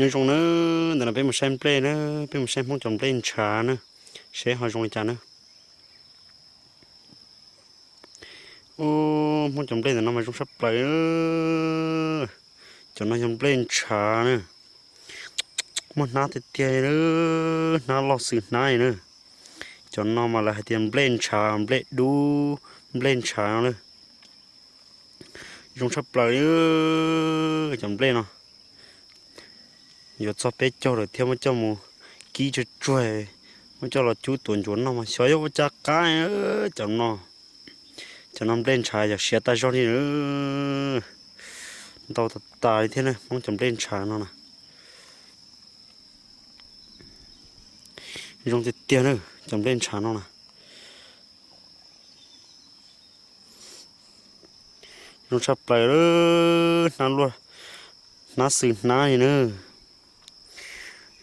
Nyob zoo na, ntawm no peb mus saib nplej na, peb mus saib Hmoob cov nplej ntshav na, seb ho zoo li cas na. Ub, Hmoob cov nplej ntawm no mas zoo tshaj plaws. Cov no yog nplej ntshav na, muaj hnab tiag tiag, hnab loj xwm hnab na. Cov no mas lawv hais tias nplej ntshav, nplej dub, nplej ntshav no na. Zoo tshaj plaws cov nplej no. Yuav txog peb caug lawm thiab, muab coj mus kib tsuag tsuag, muab coj los cub tuav ncuav noj mas xyov yuav ua cas qab cov no. Cov no nplej ntshav yog siav tas zog li, ntau tas tas li thiab na, Hmoob cov nplej ntshav no na. Zoo tiag tiag na, cov nplej ntshav no na. Zoo tshaj plaws, hnab luaj, hnab xwm hnab li na.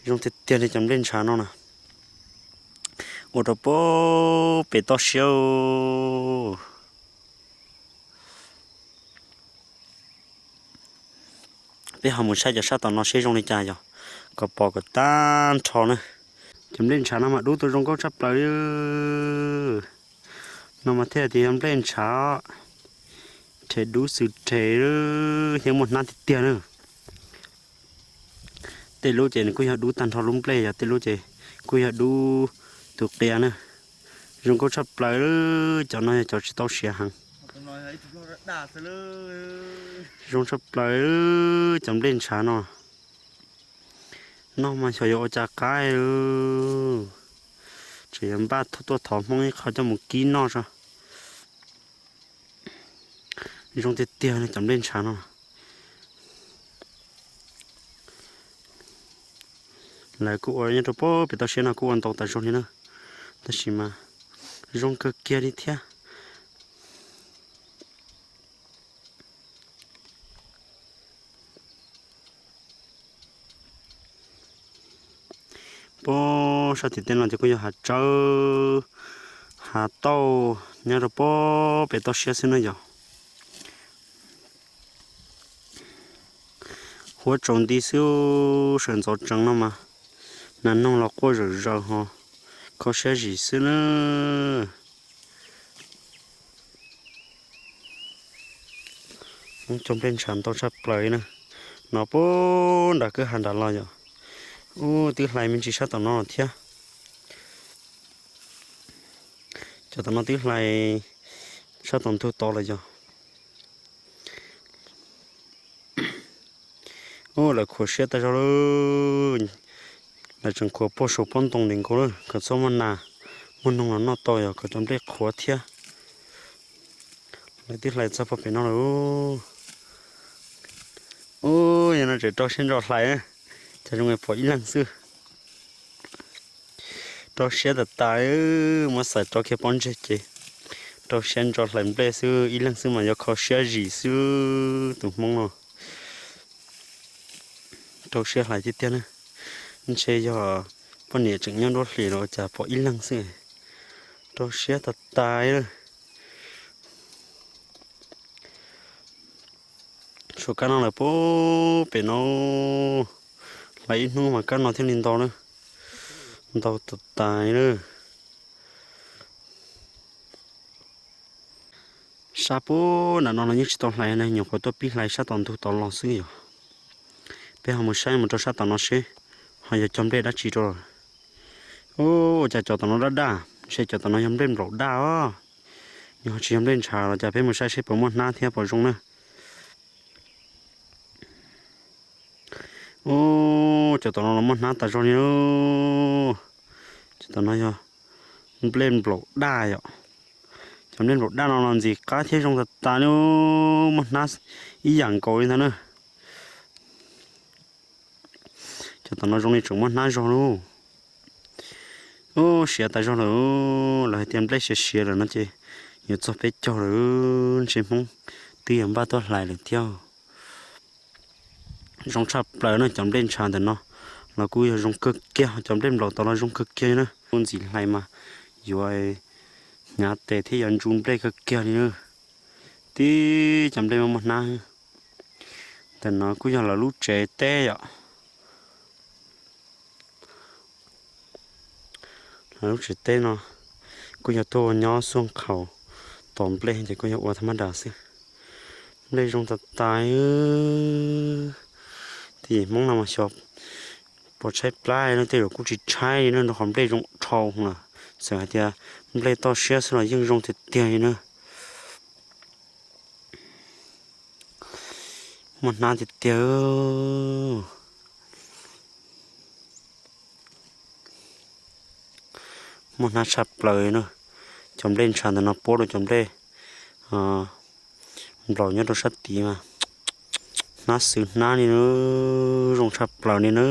Zoo tiag tiag li cov nplej ntshav no na. Ua rau pem toj siab. Peb ho mus saib cov sab tom no seb zoo li cas yog, kom pom kom tag nrho na. Cov nplej ntshav no mas dub tuaj zoo nkauj tshaj plaws li. No mas thiaj tias yog nplej ntshav, rhe dub xwm rhe thiab muaj hnab tiag tiag na. Tej lub ces nws kuj yog dub tag nrho lub nplej, yog tej lub ces kuj yog dub tus qia na. Zoo nkauj tshaj plaws, cov no yog cov tsis tau siav heev. Zoo tshaj plaws cov nplej ntshav no. Noj mas xyov yuav ua cas qab. Tseem yuav npaj tuaj thov Hmoob ib qho coj mus kib noj tso. Zoo tiag tiag cov nplej ntshav no. Lawv kuj ua nyob rau pem toj siab no kuj ua ntau tas zog li na, tab sis mas zoo kawg kiag li thiab. Pem sab tim tej no ces kuj yog hav tsawb, hav tauj nyob rau pem toj siab xwb na yog. Huab tsaus nti xwb, sawv ntxov tsees no mas nas noog los quaj zawm zaws ho kho siab zim xwb na. Cov nplej ntshav ntau tshaj plaws na. No pem nram kwj ha nram los yog, ub twb hlais me ntsis sab tom no thiab. Cov tom no twb hlais sab tom ntug tod los yog. Ub, lawv khuav siab tas zog lawm. Lawv tseem khuav puag saum pob ntoo ntev nkaus lawm kom txhob muaj nas muaj noog los noj tau, yog kom cov nplej qhuav thiab. Lawv twb hlais txog puag pem no lawm. Ub, yog no tseem rau siab ntso hlais, cas zoo pom ib leeg xwb. Rau siab tas tas, muab xaws rau kiag pob ntseg ces rau siab ntso hlais nplej xwb, ib leeg xwb mas yuav kho siab zim xwb tus Hmoob no. Rau siab hlais tiag tiag na. Ntshe yog poj niam tseem nyob nruab hlis los cas pom ib leeg xwb. Rau siab tas tas. Suav kab no lawm pem no, hlais ib hnub mas kab no thiaj li ntau na. Ntau tas tas na. Sab pem nram no los yeej tsis tau hlais ne, nyuam qhuav tuaj pib hlais sab tom ntug tod los xwb yog. Peb ho mus saib mus rau sab tom no seb ho yog cog nplej dab tsi rau. Ua cas cov tom no daj daj, ntshe cov tom no yog nplej nplaum daj os. Yog tsis yog nplej ntshav los cas, peb mus saib seb puas muaj hnab thiab puas zoo na. Ub, cov tom no los muaj hnab tas zog li. Cov tom no yog nplej nplaum daj yom. Cov nplej nplaum daj no los ntxim qab thiab zoo tas tas li, muaj hnab ib yam nkaus li ntag na. Cov tom no zoo li tseem muaj hnab zog lauj. Ub, siav tas zog lawm, lawv hais tias nplej siav siav lawm no ces yuav txog peb caug lawm, ntshe Hmoob twb yuav npaj tuaj hlais lawm thiab. Zoo tshaj plaws na, cov nplej ntshav ntawm no los kuj yog zoo kawg kiag, cov nplej nplaum tod los zoo kawg kiag na. Kuj ntxim hlais mas yuav hnyav tes thiab yuav ntsu nplej kawg kiag li na. Tib cov nplej muaj muaj hnab. Ntawm no kuj yog lawv lub tsev teb yom. Lub tsev teb no kuj yog tuaj nyob xuaj khaus tom nplej ces kuj yog ua tha mab das xwb. Nplej zoo tas tas. Tim Hmoob no mas xyov puas tshaib plab no, tej zaum kuj tsis tshaib li na, rau qhov nplej zoo dhau lawm. Txawm hais tias nplej toj siab xwb los yeej zoo tiag tiag li na. Muaj hnab tiag tiag. Muaj hnab tshaj plaws na. Cov nplej ntshav ntawm no puab rau cov nplej nplaum nyob rau sab tid mas hnab xwb hnab li na, zoo tshaj plaws li na.